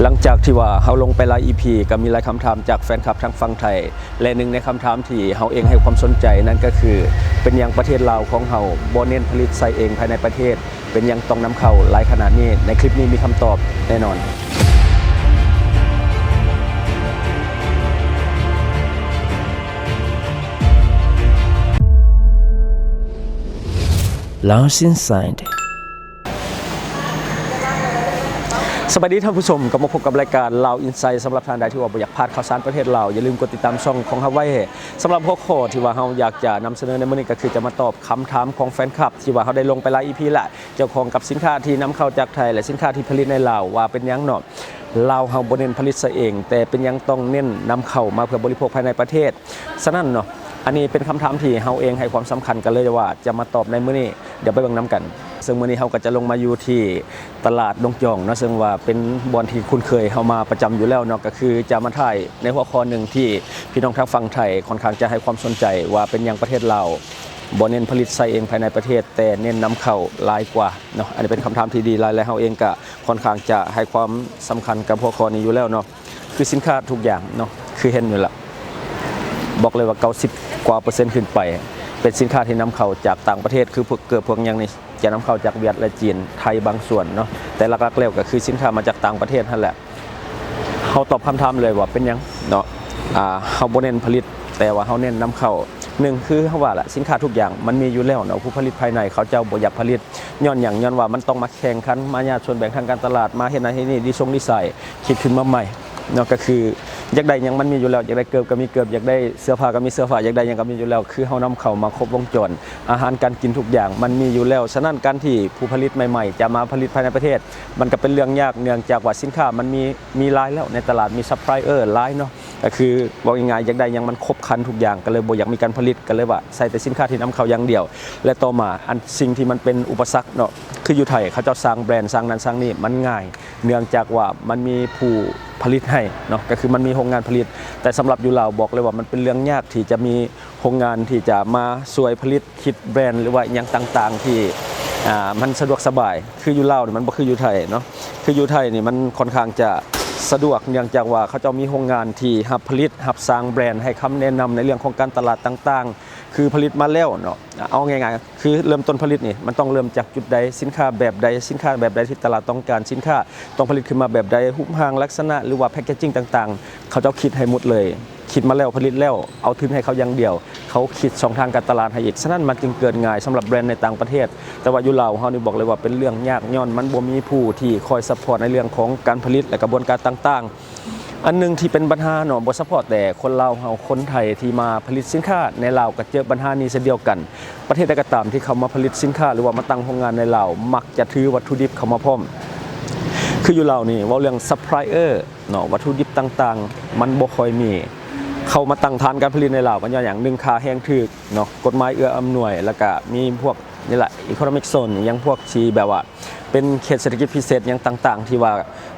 ຫຼັງຈາກທີ່ວ່າເຮົາລົງໄປຫຼາຍອີພີ ກໍມີຫຼາຍຄຳຖາມຈາກແຟນຄລັບທາງຝັ່ງໄທ ແລະ ໜຶ່ງໃນຄຳຖາມທີ່ເຮົາເອງໃຫ້ຄວາມສົນໃຈນັ້ນກໍຄື ເປັນຫຍັງປະເທດລາວຂອງເຮົາບໍ່ເນັ້ນຜະລິດໃຊ້ເອງພາຍໃນປະເທດ? ເປັນຫຍັງຕ້ອງນຳເຂົ້າຫຼາຍຂະໜາດນີ້? ໃນຄລິບນີ້ມີຄຳຕອບແນ່ນອນ. Laos Insight. ສະບາຍດີທ່ານຜູ້ຊົມ, ກັບມາພົບກັບລາຍການ Laos Insight. ສຳລັບທ່ານໃດທີ່ວ່າບໍ່ຢາກພາດຂ່າວສານປະເທດລາວ, ຢ່າລືມກົດຕິດຕາມຊ່ອງຂອງເຮົາໄວ້. ສຳລັບຫົວຂໍ້ທີ່ວ່າເຮົາຢາກຈະນຳສະເໜີໃນມື້ນີ້ ກໍຄືຈະມາຕອບຄຳຖາມຂອງແຟນຄລັບ ທີ່ວ່າເຮົາໄດ້ລົງໄປຫຼາຍອີພີລະ ກ່ຽວຂ້ອງກັບສິນຄ້າທີ່ນຳເຂົ້າຈາກໄທ ແລະ ສິນຄ້າທີ່ຜະລິດໃນລາວ ວ່າເປັນຫຍັງເນາະ ລາວເຮົາບໍ່ເນັ້ນຜະລິດໃຊ້ເອງ, ແຕ່ເປັນຫຍັງຕ້ອງເນັ້ນນຳເຂົ້າມາເພື່ອບໍລິໂພກພາຍໃນປະເທດ? ສະນັ້ນເນາະ ອັນນີ້ເປັນຄຳຖາມທີ່ເຮົາເອງໃຫ້ຄວາມສຳຄັນກັນເລີຍວ່າຈະມາຕອບໃນມື້ນີ້, ດຽວໄປເບິ່ງນຳກັນ. ເຊິ່ງມື້ນີ້ເຮົາກໍຈະລົງມາຢູ່ທີ່ຕະຫຼາດດົງຈອງເນາະ, ເຊິ່ງວ່າເປັນບ່ອນທີ່ຄຸ້ນເຄີຍເຮົາມາປະຈຳຢູ່ແລ້ວເນາະ, ກໍຄືຈະມາຖ່າຍໃນຫົວຂໍ້ໜຶ່ງທີ່ພີ່ນ້ອງທາງຝັ່ງໄທຄ່ອນຂ້າງຈະໃຫ້ຄວາມສົນໃຈ ວ່າເປັນຫຍັງປະເທດລາວບໍ່ເນັ້ນຜະລິດໃຊ້ເອງພາຍໃນປະເທດ, ແຕ່ເນັ້ນນຳເຂົ້າຫຼາຍກວ່າເນາະ. ອັນນີ້ເປັນຄຳຖາມທີ່ດີຫຼາຍ ແລະ ເຮົາເອງກໍ ຂ້ອນຂ້າງຈະໃຫ້ຄວາມສຳຄັນກັບຫົວຂໍ້ນີ້ຢູ່ແລ້ວເນາະ, ຄືສິນຄ້າທຸກຢ່າງເນາະ ຄືເຫັນຢູ່ລະ ບອກເລີຍວ່າເກົ້າສິບກວ່າເປີເຊັນຂຶ້ນໄປ ເປັນສິນຄ້າທີ່ນຳເຂົ້າຈາກຕ່າງປະເທດ, ຄືພວກເກີບພວກຫຍັງນີ້ຈະນຳເຂົ້າຈາກຫວຽດ ແລະ ຈີນ, ໄທບາງສ່ວນເນາະ, ແຕ່ຫຼັກໆແລ້ວກໍຄືສິນຄ້າມາຈາກຕ່າງປະເທດຫັ້ນແຫຼະ. ເຮົາຕອບຄຳຖາມເລີຍວ່າເປັນຫຍັງເນາະ ອ່າ ເຮົາບໍ່ເນັ້ນຜະລິດ ແຕ່ວ່າເຮົາເນັ້ນນຳເຂົ້າ. ໜຶ່ງ ຄືເຮົາວ່າລະ ສິນຄ້າທຸກຢ່າງມັນມີຢູ່ແລ້ວເນາະ, ຜູ້ຜະລິດພາຍໃນເຂົາເຈົ້າບໍ່ຢາກຜະລິດ ຍ້ອນຫຍັງ? ຍ້ອນວ່າມັນຕ້ອງມາແຂ່ງຂັນ ມາຍາດສ່ວນແບ່ງທາງການຕະຫຼາດ, ມາເຮັດນັ້ນເຮັດນີ້ ລີ້ຊົງລີ້ຊາຍ ຄິດຂຶ້ນມາໃໝ່ເນາະ. ກໍຄືຢາກໄດ້ຫຍັງມັນມີຢູ່ແລ້ວ, ຢາກໄດ້ເກີບກໍມີເກີບ, ຢາກໄດ້ເສື້ອຜ້າກໍມີເສື້ອຜ້າ, ຢາກໄດ້ຫຍັງກໍມີຢູ່ແລ້ວ, ຄືເຮົານຳເຂົ້າມາຄົບວົງຈອນ, ອາຫານການກິນທຸກຢ່າງມັນມີຢູ່ແລ້ວ. ສະນັ້ນ ການທີ່ຜູ້ຜະລິດໃໝ່ໆຈະມາຜະລິດພາຍໃນປະເທດ ມັນກໍເປັນເລື່ອງຍາກ, ເນື່ອງຈາກວ່າສິນຄ້າມັນມີ ມີຫຼາຍແລ້ວໃນຕະຫຼາດ, ມີຊັບພລາຍເອີຫຼາຍເນາະ. ກໍຄືເວົ້າງ່າຍໆ ຢາກໄດ້ຫຍັງມັນຄົບຄັນທຸກຢ່າງ, ກໍເລີຍບໍ່ຢາກມີການຜະລິດ, ກໍເລີຍວ່າໃສ່ແຕ່ສິນຄ້າທີ່ນຳເຂົ້າຢ່າງດຽວ. ແລະ ຕໍ່ມາ ອັນສິ່ງທີ່ມັນເປັນອຸປະສັກເນາະ ຄືຢູ່ໄທເຂົາເຈົ້າສ້າງແບຣນ ສ້າງນັ້ນສ້າງນີ້ມັນງ່າຍ ເນື່ອງຈາກວ່າມັນມີຜູ້ຜະລິດໃຫ້ເນາະ, ກໍຄືມັນມີໂຮງງານຜະລິດ. ແຕ່ສຳລັບຢູ່ລາວ ບອກເລີຍວ່າມັນເປັນເລື່ອງຍາກທີ່ຈະມີໂຮງງານທີ່ຈະມາຊ່ວຍຜະລິດ ຄິດແບຣນ ຫຼືວ່າອີ່ຫຍັງຕ່າງໆ ທີ່ ອ່າ ມັນສະດວກສະບາຍ. ຄືຢູ່ລາວນີ້ມັນບໍ່ຄືຢູ່ໄທເນາະ, ຄືຢູ່ໄທນີ້ມັນຄ່ອນຂ້າງຈະສະດວກ ເນື່ອງຈາກວ່າເຂົາເຈົ້າມີໂຮງງານທີ່ຮັບຜະລິດ ຮັບສ້າງແບຣນ ໃຫ້ຄຳແນະນຳໃນເລື່ອງຂອງການຕະຫຼາດຕ່າງໆ. ຄືຜະລິດມາແລ້ວເນາະ ເອົາງ່າຍໆ ຄືເລີ່ມຕົ້ນຜະລິດນີ້ມັນຕ້ອງເລີ່ມຈາກຈຸດໃດ, ສິນຄ້າແບບໃດ, ສິນຄ້າແບບໃດທີ່ຕະຫຼາດຕ້ອງການ, ສິນຄ້າຕ້ອງຜະລິດຂຶ້ນມາແບບໃດ, ຮູບຮ່າງ ລັກສະນະ ຫຼືວ່າແພັກເກຈິງຕ່າງໆ ເຂົາເຈົ້າຄິດໃຫ້ໝົດເລີຍ. ຄິດມາແລ້ວ ຜະລິດແລ້ວ ເອົາທຶນໃຫ້ເຂົາຢ່າງດຽວ, ເຂົາຄິດຊ່ອງທາງການຕະຫຼາດໃຫ້ອີກ. ສະນັ້ນ ມັນຈຶ່ງເກີດງ່າຍສຳລັບແບຣນໃນຕ່າງປະເທດ. ແຕ່ວ່າຢູ່ລາວເຮົານີ້ ບອກເລີຍວ່າເປັນເລື່ອງຍາກ ຍ້ອນມັນບໍ່ມີຜູ້ທີ່ຄອຍຊັບພອດໃນເລື່ອງຂອງການຜະລິດ ແລະ ກະບວນການຕ່າງໆ. ອັນໜຶ່ງທີ່ເປັນບັນຫາເນາະ ບໍ່ສະເພາະແຕ່ຄົນລາວເຮົາ, ຄົນໄທທີ່ມາຜະລິດສິນຄ້າໃນລາວກໍເຈີບັນຫານີ້ເຊັ່ນດຽວກັນ. ປະເທດໃດກໍຕາມທີ່ເຂົ້າມາຜະລິດສິນຄ້າ ຫຼືວ່າມາຕັ້ງໂຮງງານໃນລາວ ມັກຈະຖືວັດຖຸດິບເຂົ້າມາພ້ອມ. ຄືຢູ່ລາວນີ້ ເວົ້າເລື່ອງຊັບພລາຍເອີ ເນາະ ວັດຖຸດິບຕ່າງໆ ມັນບໍ່ຄ່ອຍມີ. ເຂົ້າມາຕັ້ງຖານການຜະລິດໃນລາວກໍຍ້ອນຫຍັງ? ໜຶ່ງ ຄ່າແຮງຖືກເນາະ, ກົດໝາຍເອື້ອອຳນວຍ, ແລ້ວກະມີພວກນີ້ລະ ອີໂຄໂນມິກໂຊນ ຫຍັງພວກທີ່ແບບວ່າເປັນເຂດເສດຖະກິດພິເສດຫຍັງຕ່າງໆ ທີ່ວ່າ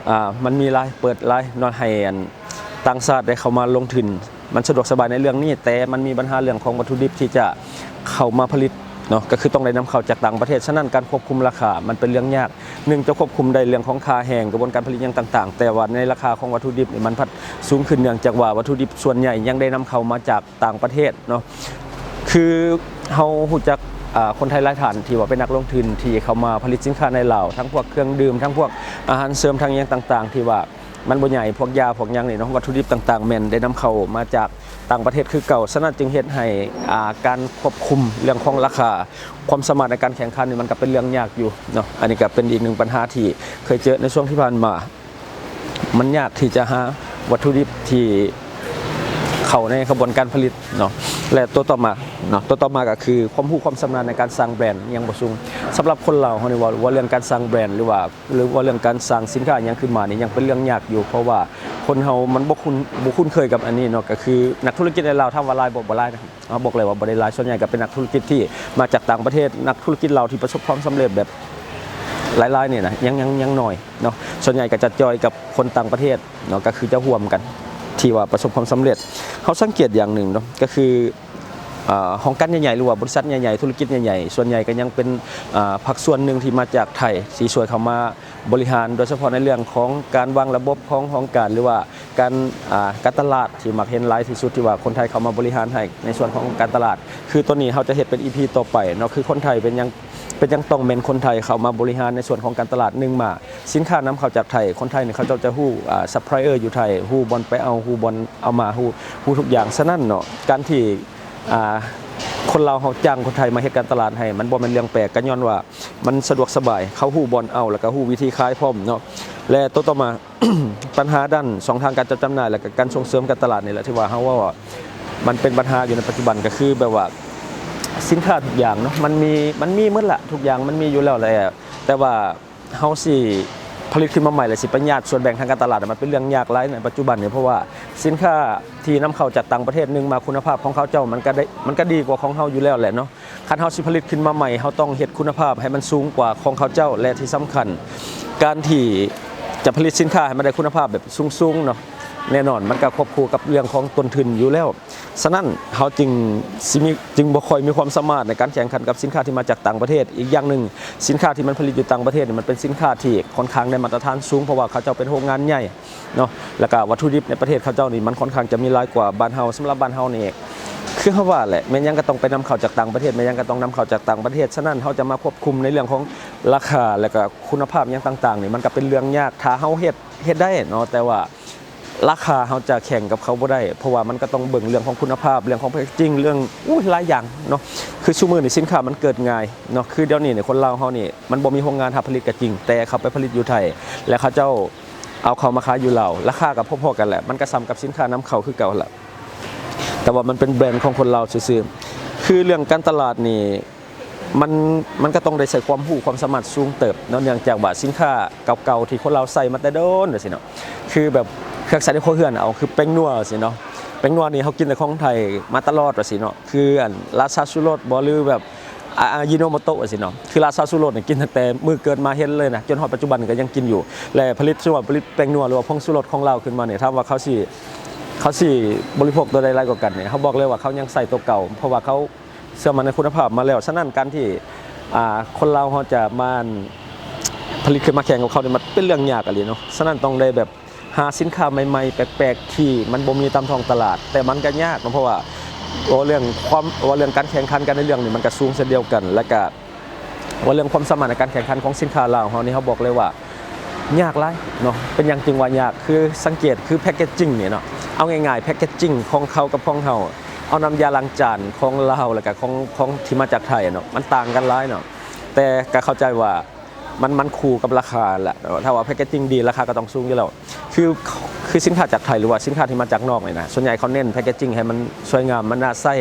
ອ່າ ມັນມີຫຼາຍ ເປີດຫຼາຍເນາະ ໃຫ້ອັນຕ່າງຊາດໄດ້ເຂົ້າມາລົງທຶນ. ມັນສະດວກສະບາຍໃນເລື່ອງນີ້, ແຕ່ມັນມີບັນຫາເລື່ອງຂອງວັດຖຸດິບທີ່ຈະເຂົ້າມາຜະລິດເນາະ, ກໍຄືຕ້ອງໄດ້ນຳເຂົ້າຈາກຕ່າງປະເທດ. ສະນັ້ນ ການຄວບຄຸມລາຄາມັນເປັນເລື່ອງຍາກ. ໜຶ່ງ ຈະຄວບຄຸມໄດ້ເລື່ອງຂອງຄ່າແຮງ, ກະບວນການຜະລິດຫຍັງຕ່າງໆ, ແຕ່ວ່າໃນລາຄາຂອງວັດຖຸດິບນີ້ມັນພັດສູງຂຶ້ນ ເນື່ອງຈາກວ່າວັດຖຸດິບສ່ວນໃຫຍ່ຍັງໄດ້ນຳເຂົ້າມາຈາກຕ່າງປະເທດເນາະ. ຄືເຮົາຮູ້ຈັກ ອ່າ ຄົນໄທຫຼາຍທ່ານທີ່ວ່າເປັນນັກລົງທຶນທີ່ເຂົ້າມາຜະລິດສິນຄ້າໃນລາວ, ທັງພວກເຄື່ອງດື່ມ, ທັງພວກອາຫານເສີມ, ທັງຫຍັງຕ່າງໆ ທີ່ວ່າ ມັນບໍ່ໃຫຍ່ ພວກຢາພວກຫຍັງນີ້ເນາະ, ວັດຖຸດິບຕ່າງໆ ແມ່ນໄດ້ນຳເຂົ້າມາຈາກຕ່າງປະເທດຄືເກົ່າ. ສະນັ້ນຈຶ່ງເຮັດໃຫ້ ອ່າ ການຄວບຄຸມເລື່ອງຂອງລາຄາ, ຄວາມສາມາດໃນການແຂ່ງຂັນນີ້ ມັນກໍເປັນເລື່ອງຍາກຢູ່ເນາະ. ອັນນີ້ກໍເປັນອີກໜຶ່ງບັນຫາທີ່ເຄີຍເຈີໃນຊ່ວງທີ່ຜ່ານມາ. ມັນຍາກທີ່ຈະຫາວັດຖຸດິບທີ່ເຂົ້າໃນຂະບວນການຜະລິດເນາະ. ແລະ ຕົວຕໍ່ມາເນາະ, ຕົວຕໍ່ມາກໍຄືຄວາມຮູ້ຄວາມຊຳນານໃນການສ້າງແບຣນຍັງບໍ່ສູງ. ສຳລັບຄົນລາວເຮົານີ້ ເວົ້າ ເວົ້າເລື່ອງການສ້າງແບຣນ ຫຼືວ່າ ຫຼືວ່າເລື່ອງການສ້າງສິນຄ້າຫຍັງຂຶ້ນມານີ້ ຍັງເປັນເລື່ອງຍາກຢູ່, ເພາະວ່າຄົນເຮົາມັນບໍ່ຄຸ້ນ ບໍ່ຄຸ້ນເຄີຍກັບອັນນີ້ເນາະ. ກໍຄືນັກທຸລະກິດໃນລາວ ຖາມວ່າຫຼາຍບໍ່? ບໍ່ຫຼາຍນະ, ເຮົາບອກເລີຍວ່າບໍ່ໄດ້ຫຼາຍ. ສ່ວນໃຫຍ່ກໍເປັນນັກທຸລະກິດທີ່ມາຈາກຕ່າງປະເທດ, ນັກທຸລະກິດລາວທີ່ປະສົບຄວາມສຳເລັດແບບຫຼາຍໆນີ້ນະ ຍັງ ຍັງ ຍັງໜ້ອຍເນາະ. ສ່ວນໃຫຍ່ກໍຈະຈອຍກັບຄົນຕ່າງປະເທດເນາະ, ກໍຄືຈະຮ່ວມກັນທີ່ວ່າປະສົບຄວາມສຳເລັດ. ເຮົາສັງເກດຢ່າງໜຶ່ງເນາະ, ກໍຄື ອ່າ ຫ້ອງການໃຫຍ່ໆ ຫຼືວ່າບໍລິສັດໃຫຍ່ໆ ທຸລະກິດໃຫຍ່ໆ ສ່ວນໃຫຍ່ກໍຍັງເປັນ ອ່າ ພາກສ່ວນໜຶ່ງທີ່ມາຈາກໄທ ທີ່ຊ່ວຍເຂົ້າມາບໍລິຫານ ໂດຍສະເພາະໃນເລື່ອງຂອງການວາງລະບົບຂອງຫ້ອງການ ຫຼືວ່າການ ອ່າ ການຕະຫຼາດທີ່ມັກເຫັນຫຼາຍທີ່ສຸດ ທີ່ວ່າຄົນໄທເຂົ້າມາບໍລິຫານໃຫ້ໃນສ່ວນຂອງການຕະຫຼາດ. ຄືໂຕນີ້ເຮົາຈະເຮັດເປັນ ອີ ພີ ຕໍ່ໄປເນາະ ຄືຄົນໄທເປັນຫຍັງ ເປັນຫຍັງຕ້ອງແມ່ນຄົນໄທເຂົ້າມາບໍລິຫານໃນສ່ວນຂອງການຕະຫຼາດ? ໜຶ່ງມາ ສິນຄ້ານຳເຂົ້າຈາກໄທ ຄົນໄທນີ້ເຂົາເຈົ້າຈະຮູ້ ອ່າ ຊັບພລາຍເອີຢູ່ໄທ ຮູ້ບ່ອນໄປເອົາ ຮູ້ບ່ອນເອົາມາ ຮູ້ ຮູ້ທຸກຢ່າງ. ສະນັ້ນເນາະ ການທີ່ ອ່າ ຄົນລາວເຮົາຈ້າງຄົນໄທມາເຮັດການຕະຫຼາດໃຫ້ ມັນບໍ່ແມ່ນເລື່ອງແປກ ກໍຍ້ອນວ່າມັນສະດວກສະບາຍ ເຂົາຮູ້ບ່ອນເອົາ ແລ້ວກໍຮູ້ວິທີຂາຍພ້ອມເນາະ. ແລະໂຕຕໍ່ມາ ບັນຫາດ້ານຊ່ອງທາງການຈັດຈຳໜ່າຍ ແລ້ວກໍການສົ່ງເສີມການຕະຫຼາດນີ້ແຫຼະ ທີ່ວ່າເຮົາເວົ້າວ່າ ມັນເປັນບັນຫາຢູ່ໃນປັດຈຸບັນ ກໍຄືແບບວ່າສິນຄ້າທຸກຢ່າງເນາະ ມັນມີ ມັນມີໝົດລະ ທຸກຢ່າງມັນມີຢູ່ແລ້ວແຫຼະ ແຕ່ວ່າເຮົາຊິຜະລິດຂຶ້ນມາໃໝ່ ແລ້ວຊິໄປຍາດສ່ວນແບ່ງທາງການຕະຫຼາດ ມັນເປັນເລື່ອງຍາກຫຼາຍໃນປັດຈຸບັນນີ້ ເພາະວ່າສິນຄ້າທີ່ນຳເຂົ້າຈາກຕ່າງປະເທດ ໜຶ່ງມາຄຸນນະພາບຂອງເຂົາເຈົ້າມັນກໍໄດ້ ມັນກໍດີກວ່າຂອງເຮົາຢູ່ແລ້ວແຫຼະເນາະ. ຄັນເຮົາຊິຜະລິດຂຶ້ນມາໃໝ່ ເຮົາຕ້ອງເຮັດຄຸນນະພາບໃຫ້ມັນສູງກວ່າຂອງເຂົາເຈົ້າ ແລະທີ່ສຳຄັນ ການທີ່ຈະຜະລິດສິນຄ້າໃຫ້ມັນໄດ້ຄຸນນະພາບແບບສູງໆເນາະ ແນ່ນອນມັນກໍຄວບຄູ່ກັບເລື່ອງຂອງຕົ້ນທຶນຢູ່ແລ້ວ. ສະນັ້ນເຮົາຈຶ່ງຊິມີ ຈຶ່ງບໍ່ຄ່ອຍມີຄວາມສາມາດໃນການແຂ່ງຂັນກັບສິນຄ້າທີ່ມາຈາກຕ່າງປະເທດ. ອີກຢ່າງໜຶ່ງ ສິນຄ້າທີ່ມັນຜະລິດຢູ່ຕ່າງປະເທດນີ້ ມັນເປັນສິນຄ້າທີ່ຄ່ອນຂ້າງໄດ້ມາດຕະຖານສູງ ເພາະວ່າເຂົາເຈົ້າເປັນໂຮງງານໃຫຍ່ເນາະ ແລ້ວກໍວັດຖຸດິບໃນປະເທດເຂົາເຈົ້ານີ້ມັນຄ່ອນຂ້າງຈະມີຫຼາຍກວ່າບ້ານເຮົາ. ສຳລັບບ້ານເຮົານີ້ ຄືເຮົາວ່າແຫຼະ ແມ່ນຫຍັງກໍຕ້ອງໄປນຳເຂົ້າຈາກຕ່າງປະເທດ ແມ່ນຫຍັງກໍຕ້ອງນຳເຂົ້າຈາກຕ່າງປະເທດ. ສະນັ້ນເຮົາຈະມາຄວບຄຸມໃນເລື່ອງຂອງລາຄາ ແລ້ວກໍຄຸນນະພາບຫຍັງຕ່າງໆນີ້ ມັນກໍເປັນເລື່ອງຍາກ ຖ້າເຮົາເຮັດ ເຮັດໄດ້ເນາະ ແຕ່ວ່າ ລາຄາເຮົາຈະແຂ່ງກັບເຂົາບໍ່ໄດ້ ເພາະວ່າມັນກໍຕ້ອງເບິ່ງເລື່ອງຂອງຄຸນນະພາບ ເລື່ອງຂອງແພັກເກດຈິງ ເລື່ອງ ໂອ້ຍ ຫຼາຍຢ່າງເນາະ. ຄືຊຸມື້ນີ້ສິນຄ້າມັນເກີດງ່າຍເນາະ ຄືດຽວນີ້ນີ້ຄົນລາວເຮົານີ້ມັນບໍ່ມີໂຮງງານຮັບຜະລິດກໍຈິງ ແຕ່ເຂົາໄປຜະລິດຢູ່ໄທ ແລ້ວເຂົາເຈົ້າເອົາເຂົ້າມາຂາຍຢູ່ລາວ ລາຄາກໍພໍໆກັນແຫຼະ ມັນກໍສ່ຳກັບສິນຄ້ານຳເຂົ້າຄືເກົ່າຫັ້ນລະ ແຕ່ວ່າມັນເປັນແບຣນຂອງຄົນລາວຊື່ໆ. ຄືເລື່ອງການຕະຫຼາດນີ້ ມັນ ມັນກໍຕ້ອງໄດ້ໃຊ້ຄວາມຮູ້ຄວາມສາມາດສູງເຕີບເນາະ ເນື່ອງຈາກວ່າສິນຄ້າເກົ່າໆທີ່ຄົນລາວໃຊ້ມາແຕ່ດົນວ່າຊີ້ເນາະ ຄືແບບເຄື່ອງໃຊ້ໃນຄົວເຮືອນເອົາ ຄືແປ້ງນົວວ່າຊີ້ເນາະ ແປ້ງນົວນີ້ເຮົາກິນແຕ່ຂອງໄທມາຕະຫຼອດວ່າຊີ້ເນາະ ຄືອັນລາຊາຊູລົດບໍ ຫຼືແບບອາ ອາຢິໂນໂມໂຕະວ່າຊີ້ເນາະ ຄືລາຊາຊູລົດນີ້ກິນຕັ້ງແຕ່ມື້ເກີດມາເຫັນເລີຍນະ ຈົນຮອດປັດຈຸບັນກໍຍັງກິນຢູ່ ແລະຜະລິດ ສົມມຸດວ່າຜະລິດແປ້ງນົວ ຫຼືວ່າຜົງຊູລົດຂອງລາວຂຶ້ນມານີ້ ຖາມວ່າເຂົາຊິ ເຂົາຊິບໍລິໂພກໂຕໃດຫຼາຍກວ່າກັນນີ້ ເຮົາບອກເລີຍວ່າເຂົາຍັງໃຊ້ໂຕເກົ່າ ເພາະວ່າເຂົາ ເຊື່ອໝັ້ນໃນຄຸນນະພາບມາແລ້ວ. ສະນັ້ນການທີ່ ອ່າ ຄົນລາວເຮົາຈະມາ ອັນ ຜະລິດຂຶ້ນມາແຂ່ງກັບເຂົານີ້ ມັນເປັນເລື່ອງຍາກອີ່ຫຼີເນາະ. ສະນັ້ນຕ້ອງໄດ້ແບບຫາສິນຄ້າໃໝ່ໆ ແປກໆ ທີ່ມັນບໍ່ມີຕາມທ້ອງຕະຫຼາດ ແຕ່ມັນກໍຍາກເນາະ ເພາະວ່າ ເວົ້າເລື່ອງຄວາມ ເວົ້າເລື່ອງການແຂ່ງຂັນກັນໃນເລື່ອງນີ້ ມັນກໍສູງເຊັ່ນດຽວກັນ ແລ້ວກໍ ວ່າເລື່ອງຄວາມສາມາດໃນການແຂ່ງຂັນຂອງສິນຄ້າລາວເຮົານີ້ ເຮົາບອກເລີຍວ່າຍາກຫຼາຍເນາະ. ເປັນຫຍັງຈຶ່ງວ່າຍາກ? ຄືສັງເກດ ຄືແພັກເກດຈິງນີ້ເນາະ ເອົາງ່າຍໆ ແພັກເກດຈິງຂອງເຂົາກັບຂອງເຮົາ ເອົານ້ຳຢາລ້າງຈານຂອງລາວ ແລ້ວກະຂອງ ຂອງທີ່ມາຈາກໄທເນາະ ມັນຕ່າງກັນຫຼາຍເນາະ. ແຕ່ກະເຂົ້າໃຈວ່າມັນ ມັນຄູ່ກັບລາຄາແຫຼະເນາະ ຖ້າວ່າແພັກເກດຈິງດີ ລາຄາກໍຕ້ອງສູງຢູ່ແລ້ວ. ຄື ຄືສິນຄ້າຈາກໄທ ຫຼືວ່າສິນຄ້າທີ່ມາຈາກນອກນີ້ນະ ສ່ວນໃຫຍ່ເຂົາເນັ້ນແພັກເກດຈິງໃຫ້ມັນສວຍງາມ ມັນໜ້າໃຊ້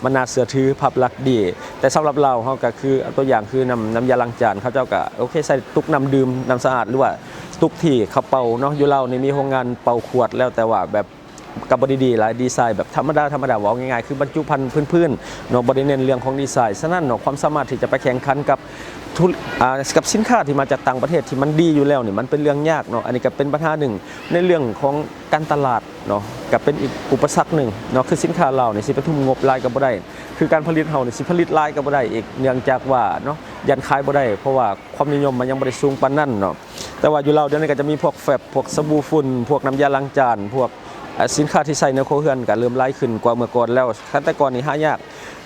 ມັນໜ້າເຊື່ອຖື ພາບລັກດີ. ແຕ່ສຳລັບລາວເຮົາກໍຄື ຕົວຢ່າງຄືນ້ຳ ນ້ຳຢາລ້າງຈານ ເຂົາເຈົ້າກໍໂອເຄ ໃສ່ຕຸກນ້ຳດື່ມ ນ້ຳສະອາດ ຫຼືວ່າຕຸກທີ່ເຂົາເປົ່າເນາະ. ຢູ່ລາວນີ້ມີໂຮງງານເປົ່າຂວດ ແລ້ວແຕ່ວ່າແບບກໍບໍ່ໄດ້ດີຫຼາຍ ດີໄຊແບບທຳມະດາ ທຳມະດາ ເວົ້າງ່າຍໆ ຄືບັນຈຸພັນພື້ນໆເນາະ ບໍ່ໄດ້ເນັ້ນເລື່ອງຂອງດີໄຊ. ສະນັ້ນເນາະ ຄວາມສາມາດທີ່ຈະໄປແຂ່ງຂັນກັບທຸ ອ່າ ກັບສິນຄ້າທີ່ມາຈາກຕ່າງປະເທດທີ່ມັນດີຢູ່ແລ້ວນີ້ ມັນເປັນເລື່ອງຍາກເນາະ. ອັນນີ້ກໍເປັນບັນຫາໜຶ່ງໃນເລື່ອງຂອງການຕະຫຼາດ ເນາະ ກໍເປັນອີກອຸປະສັກໜຶ່ງເນາະ ຄືສິນຄ້າລາວນີ້ຊິໄປທຸ່ມງົບຫຼາຍກໍບໍ່ໄດ້ ຄືການຜະລິດເຮົານີ້ຊິຜະລິດຫຼາຍກໍບໍ່ໄດ້ອີກ ເນື່ອງຈາກວ່າເນາະ ຢ້ານຂາຍບໍ່ໄດ້ ເພາະວ່າຄວາມນິຍົມມັນຍັງບໍ່ໄດ້ສູງປານນັ້ນເນາະ. ແຕ່ວ່າຢູ່ລາວດຽວນີ້ກໍຈະມີພວກແຟັບ ພວກສະບູຝຸ່ນ ພວກນ້ຳຢາລ້າງຈານ ພວກ ເອີ ສິນຄ້າທີ່ໃຊ້ໃນຄົວເຮືອນກໍເລີ່ມຫຼາຍຂຶ້ນກວ່າເມື່ອກ່ອນແລ້ວ. ຄັນແຕ່ກ່ອນນີ້ຫາຍາກ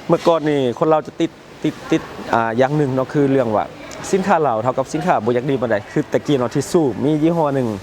ເມື່ອກ່ອນນີ້ຄົນລາວຈະຕິດ ຕິດ ຕິດ ອ່າ ຢ່າງໜຶ່ງເນາະ ຄືເລື່ອງວ່າສິນຄ້າລາວເທົ່າກັບສິນຄ້າບໍ່ຢາກດີປານໃດ. ຄືແຕ່ກີ້ເນາະ ທິດຊູ້ມີຍີ່ຫໍ້ໜຶ່ງ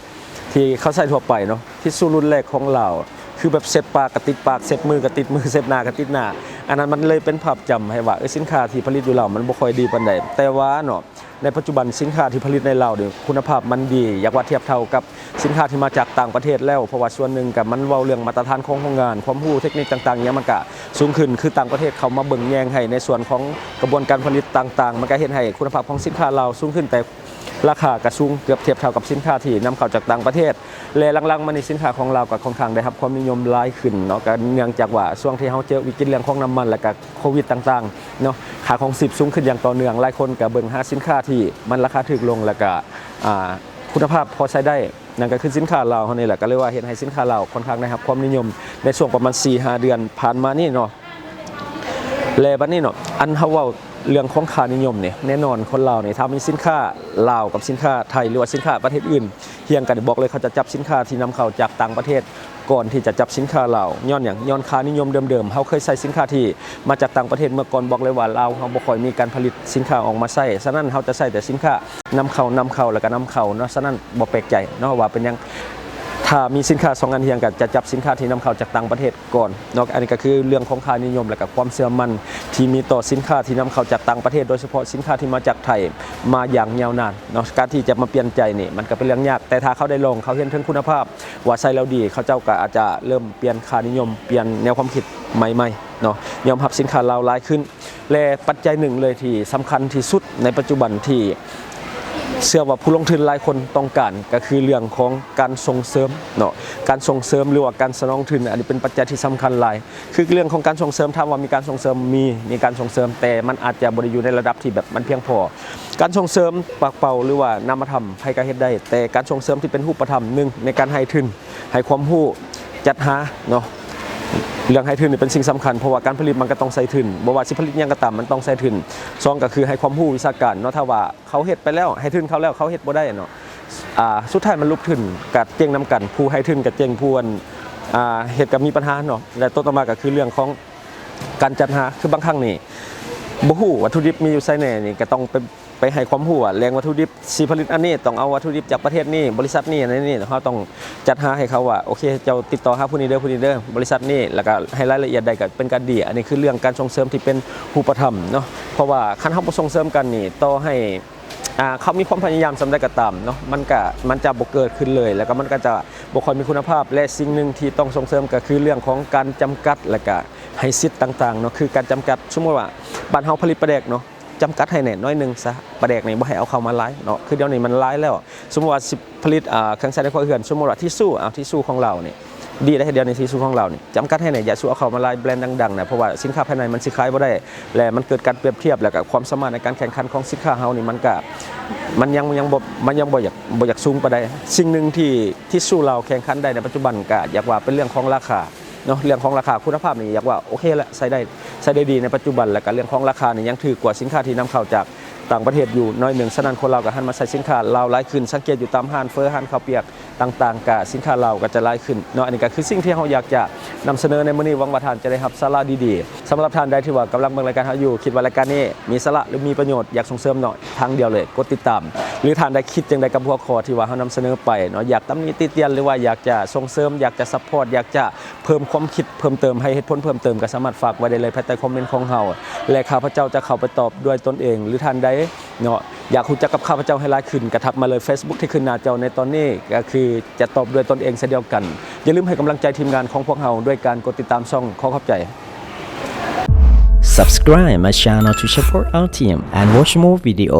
ທີ່ເຂົາໃຊ້ທົ່ວໄປເນາະ ທິດຊູ້ລຸ້ນແລກຂອງລາວ ຄືແບບເຊັດປາກກໍຕິດປາກ ເຊັດມືກໍຕິດມື ເຊັດໜ້າກໍຕິດໜ້າ. ອັນນັ້ນມັນເລີຍເປັນພາບຈຳໃຫ້ວ່າ ເອີ ສິນຄ້າທີ່ຜະລິດຢູ່ລາວມັນບໍ່ຄ່ອຍດີປານໃດ. ແຕ່ວ່າເນາະ ໃນປັດຈຸບັນສິນຄ້າທີ່ຜະລິດໃນລາວນີ້ຄຸນນະພາບມັນດີ ຢາກວ່າທຽບເທົ່າກັບ ສິນຄ້າທີ່ມາຈາກຕ່າງປະເທດແລ້ວ ເພາະວ່າສ່ວນໜຶ່ງກໍມັນເວົ້າເລື່ອງມາດຕະຖານຂອງໂຮງງານ ຄວາມຮູ້ເທັກນິກຕ່າງໆຫຍັງມັນກະສູງຂຶ້ນ ຄືຕ່າງປະເທດເຂົ້າມາເບິ່ງແຍງໃຫ້ໃນສ່ວນຂອງກະບວນການຜະລິດຕ່າງໆ ມັນກະເຮັດໃຫ້ຄຸນນະພາບຂອງສິນຄ້າລາວສູງຂຶ້ນ ແຕ່ລາຄາກະສູງເກືອບທຽບເທົ່າກັບສິນຄ້າທີ່ນຳເຂົ້າຈາກຕ່າງປະເທດ. ແລະ ຫຼັງໆມານີ້ສິນຄ້າຂອງລາວກະຄ່ອນຂ້າງໄດ້ຮັບຄວາມນິຍົມຫຼາຍຂຶ້ນເນາະ ກະເນື່ອງຈາກວ່າຊ່ວງທີ່ເຮົາເຈີວິກິດເລື່ອງຂອງນ້ຳມັນ ແລະກະໂຄວິດຕ່າງໆເນາະ ຄ່າຄອງຊີບສູງຂຶ້ນຢ່າງຕໍ່ເນື່ອງ ຫຼາຍຄົນກະເບິ່ງຫາສິນຄ້າທີ່ມັນລາຄາຖືກລົງ ແລະກະ ອ່າ ຄຸນນະພາບພໍໃຊ້ໄດ້ ນັ້ນກໍຄືສິນຄ້າລາວເຮົານີ້ແຫຼະ ກໍເລີຍວ່າເຮັດໃຫ້ສິນຄ້າລາວຄ່ອນຂ້າງໄດ້ຮັບຄວາມນິຍົມໃນຊ່ວງປະມານສີ່ຫ້າເດືອນຜ່ານມານີ້ເນາະ. ແລະບັດນີ້ເນາະ ອັນເຮົາເວົ້າເລື່ອງຂອງຄ່ານິຍົມນີ້ ແນ່ນອນຄົນລາວນີ້ ຖ້າມີສິນຄ້າລາວກັບສິນຄ້າໄທ ຫຼືວ່າສິນຄ້າປະເທດອື່ນຮຽງກັນ ບອກເລີຍ ເຂົາຈະຈັບສິນຄ້າທີ່ນຳເຂົ້າຈາກຕ່າງປະເທດ ກ່ອນທີ່ຈະຈັບສິນຄ້າລາວ. ຍ້ອນຫຍັງ? ຍ້ອນຄ່ານິຍົມເດີມໆ ເຮົາເຄີຍໃຊ້ສິນຄ້າທີ່ມາຈາກຕ່າງປະເທດເມື່ອກ່ອນ. ບອກເລີຍວ່າລາວເຮົາບໍ່ຄ່ອຍມີການຜະລິດສິນຄ້າອອກມາໃຊ້, ສະນັ້ນເຮົາຈະໃຊ້ແຕ່ສິນຄ້ານຳເຂົ້າ, ນຳເຂົ້າ ແລ້ວກໍນຳເຂົ້າເນາະ. ສະນັ້ນບໍ່ແປກໃຈເນາະວ່າເປັນຫຍັງ ຖ້າມີສິນຄ້າສອງອັນຮຽງກັນ ຈະຈັບສິນຄ້າທີ່ນຳເຂົ້າຈາກຕ່າງປະເທດ ກ່ອນເນາະ. ອັນນີ້ກໍຄືເລື່ອງຂອງຄ່ານິຍົມ ແລະກໍຄວາມເຊື່ອໝັ້ນທີ່ມີຕໍ່ສິນຄ້າທີ່ນຳເຂົ້າຈາກຕ່າງປະເທດ, ໂດຍສະເພາະສິນຄ້າທີ່ມາຈາກໄທ ມາຢ່າງຍາວນານເນາະ. ການທີ່ຈະມາປ່ຽນໃຈນີ້ ມັນກໍເປັນເລື່ອງຍາກ, ແຕ່ຖ້າເຂົາໄດ້ລອງ, ເຂົາເຫັນເຖິງຄຸນນະພາບວ່າໃຊ້ແລ້ວດີ, ເຂົາເຈົ້າກໍອາດຈະເລີ່ມປ່ຽນຄ່ານິຍົມ, ປ່ຽນແນວຄວາມຄິດໃໝ່ໆເນາະ, ຍອມຮັບສິນຄ້າລາວຫຼາຍຂຶ້ນ. ແລະປັດໄຈໜຶ່ງເລີຍທີ່ສຳຄັນທີ່ສຸດໃນປັດຈຸບັນ ທີ່ເຊື່ອວ່າຜູ້ລົງທຶນຫຼາຍຄົນຕ້ອງການ ກໍຄືເລື່ອງຂອງການສົ່ງເສີມເນາະ, ການສົ່ງເສີມ ຫຼືວ່າການສະໜອງທຶນ. ອັນນີ້ເປັນປັດໄຈທີ່ສຳຄັນຫຼາຍ. ຄືເລື່ອງຂອງການສົ່ງເສີມ, ຖາມວ່າມີການສົ່ງເສີມ? ມີ, ມີການສົ່ງເສີມ, ແຕ່ມັນອາດຈະບໍ່ໄດ້ຢູ່ໃນລະດັບທີ່ແບບມັນພຽງພໍ. ການສົ່ງເສີມປາກເປົ່າ ຫຼືວ່ານາມະທຳ ໃຜກໍເຮັດໄດ້, ແຕ່ການສົ່ງເສີມທີ່ເປັນຮູບປະທຳ, ໜຶ່ງ ໃນການໃຫ້ທຶນ, ໃຫ້ຄວາມຮູ້, ຈັດຫາເນາະ. ເລື່ອງໃຫ້ທຶນນີ້ເປັນສິ່ງສຳຄັນ, ເພາະວ່າການຜະລິດມັນກໍຕ້ອງໃຊ້ທຶນ, ບໍ່ວ່າຊິຜະລິດຫຍັງກໍຕາມ ມັນຕ້ອງໃຊ້ທຶນ. ສອງ ກໍຄືໃຫ້ຄວາມຮູ້ວິຊາການເນາະ, ຖ້າວ່າ ເຂົາເຮັດໄປແລ້ວ, ໃຫ້ທຶນເຂົາແລ້ວ, ເຂົາເຮັດບໍ່ໄດ້ເນາະ, ອ່າ ສຸດທ້າຍມັນຫຼຸບທຶນ ກໍເຈັງນຳກັນ, ຜູ້ໃຫ້ທຶນກໍເຈັງ, ຜູ້ອັນ ອ່າ ເຮັດກໍມີບັນຫາເນາະ. ແລະໂຕຕໍ່ມາກໍຄືເລື່ອງຂອງການຈັດຫາ, ຄືບາງຄັ້ງນີ້ບໍ່ຮູ້ວັດຖຸດິບມີຢູ່ໃສແດ່ນີ້, ກໍຕ້ອງໄປ ໄປໃຫ້ຄວາມຮູ້ວ່າແຫຼ່ງວັດຖຸດິບ ຊິຜະລິດອັນນີ້ ຕ້ອງເອົາວັດຖຸດິບຈາກປະເທດນີ້, ບໍລິສັດນີ້, ອັນນີ້, ເຮົາຕ້ອງຈັດຫາໃຫ້ເຂົາວ່າ ໂອເຄ ເຈົ້າຕິດຕໍ່ຫາຜູ້ນີ້ເດີ, ຜູ້ນີ້ເດີ, ບໍລິສັດນີ້, ແລ້ວກໍໃຫ້ລາຍລະອຽດໄດ້ກໍເປັນການດີ. ອັນນີ້ຄືເລື່ອງການສົ່ງເສີມທີ່ເປັນຮູບປະທຳເນາະ, ເພາະວ່າຄັນເຮົາບໍ່ສົ່ງເສີມກັນນີ້ ຕໍ່ໃຫ້ ອ່າ ເຂົາມີຄວາມພະຍາຍາມສ່ຳໃດກໍຕາມເນາະ, ມັນກະ ມັນຈະບໍ່ເກີດຂຶ້ນເລີຍ, ແລ້ວກໍມັນກໍຈະບໍ່ຄ່ອຍມີຄຸນນະພາບ. ແລະສິ່ງໜຶ່ງທີ່ຕ້ອງສົ່ງເສີມກໍຄືເລື່ອງຂອງການຈຳກັດ ແລ້ວກະໃຫ້ສິດຕ່າງໆເນາະ, ຄືການຈຳກັດ. ສົມມຸດວ່າບ້ານເຮົາຜະລິດປາແດກເນາະ, ຈຳກັດໃຫ້ແດ່ໜ້ອຍໜຶ່ງຊະ, ປາແດກນີ້ບໍ່ໃຫ້ເອົາເຂົ້າມາຫຼາຍເນາະ. ຄືດຽວນີ້ມັນຫຼາຍແລ້ວ, ສົມມຸດວ່າຊິຜະລິດ ອ່າ ເຄື່ອງໃຊ້ໃນຄົວເຮືອນ, ສົມມຸດວ່າທິຊຊູ, ເອົາ ທິຊຊູຂອງລາວນີ້ ດີໄດ໋, ດຽວນີ້ທິຊຊູຂອງລາວນີ້ຈຳກັດໃຫ້ແດ່, ຢ່າສູ່ເອົາເຂົ້າມາຫຼາຍແບຣນດັງໆນະ, ເພາະວ່າສິນຄ້າພາຍໃນມັນຊິຂາຍບໍ່ໄດ້ ແລະມັນເກີດການປຽບທຽບ ແລ້ວກໍຄວາມສາມາດໃນການແຂ່ງຂັນຂອງສິນຄ້າເຮົານີ້ ມັນກະ ມັນຍັງ ຍັງບໍ່ ມັນຍັງບໍ່ຢາກ ບໍ່ຢາກສູງປານໃດ. ສິ່ງໜຶ່ງທີ່ທິຊຊູລາວແຂ່ງຂັນໄດ້ໃນປັດຈຸບັນ ກະຢາກວ່າເປັນເລື່ອງຂອງລາຄາເນາະ, ເລື່ອງຂອງລາຄາ ຄຸນນະພາບນີ້ຢາກວ່າໂອເຄລະ, ໃຊ້ໄດ້ ໃຊ້ໄດ້ດີໃນປັດຈຸບັນ, ແລ້ວກະເລື່ອງຂອງລາຄານີ້ຍັງຖືກກວ່າສິນຄ້າທີ່ນຳເຂົ້າຈາກຕ່າງປະເທດຢູ່ໜ້ອຍໜຶ່ງ. ສະນັ້ນຄົນລາວກໍຫັນມາໃຊ້ສິນຄ້າລາວຫຼາຍຂຶ້ນ, ສັງເກດຢູ່ຕາມຮ້ານເຝີ ຮ້ານເຂົ້າປຽກ ຕ່າງໆ ກະສິນຄ້າລາວກໍຈະຫຼາຍຂຶ້ນເນາະ. ອັນນີ້ກໍຄືສິ່ງທີ່ເຮົາຢາກຈະນຳສະເໜີໃນມື້ນີ້, ຫວັງວ່າທ່ານຈະໄດ້ຮັບສາລະດີໆ. ສຳລັບທ່ານໃດທີ່ວ່າກຳລັງເບິ່ງລາຍການເຮົາຢູ່, ຄິດວ່າລາຍການນີ້ມີສາລະ ຫຼື ມີປະໂຫຍດ, ຢາກສົ່ງເສີມເນາະ, ທາງດຽວເລີຍ ກົດຕິດຕາມ ຫຼື ທ່ານໃດຄິດຈັ່ງໃດກັບຫົວຂໍ້ທີ່ວ່າເຮົານຳສະເໜີໄປເນາະ, ຢາກຕຳໜິຕິຕຽນ ຫຼືວ່າຢາກຈະສົ່ງເສີມ, ຢາກຈະຊັບພອດ, ຢາກຈະເພີ່ມຄວາມຄິດເພີ່ມເຕີມ, ໃຫ້ເຫດຜົນເພີ່ມເຕີມ, ກໍສາມາດຝາກໄວ້ໄດ້ເລີຍພາຍໃຕ້ຄອມເມັນຂອງເຮົາ ແລະ ຂ້າພະເຈົ້າຈະເຂົ້າໄປຕອບດ້ວຍຕົນເອງ. ຫຼື ທ່ານໃດ ເນາະ ຢາກຮູ້ຈັກກັບຂ້າພະເຈົ້າໃຫ້ຫຼາຍຂຶ້ນ ກໍທັກມາເລີຍ Facebook ທີ່ຂຶ້ນໜ້າຈໍໃນຕອນນີ້ ກໍຄືຈະຕອບດ້ວຍຕົນເອງເຊັ່ນດຽວກັນ. ຢ່າລືມໃຫ້ກຳລັງໃຈທີມງານຂອງພວກເຮົາດ້ວຍການກົດຕິດຕາມຊ່ອງ. ຂໍຂອບໃຈ. Subscribe my channel to support our team and watch more video.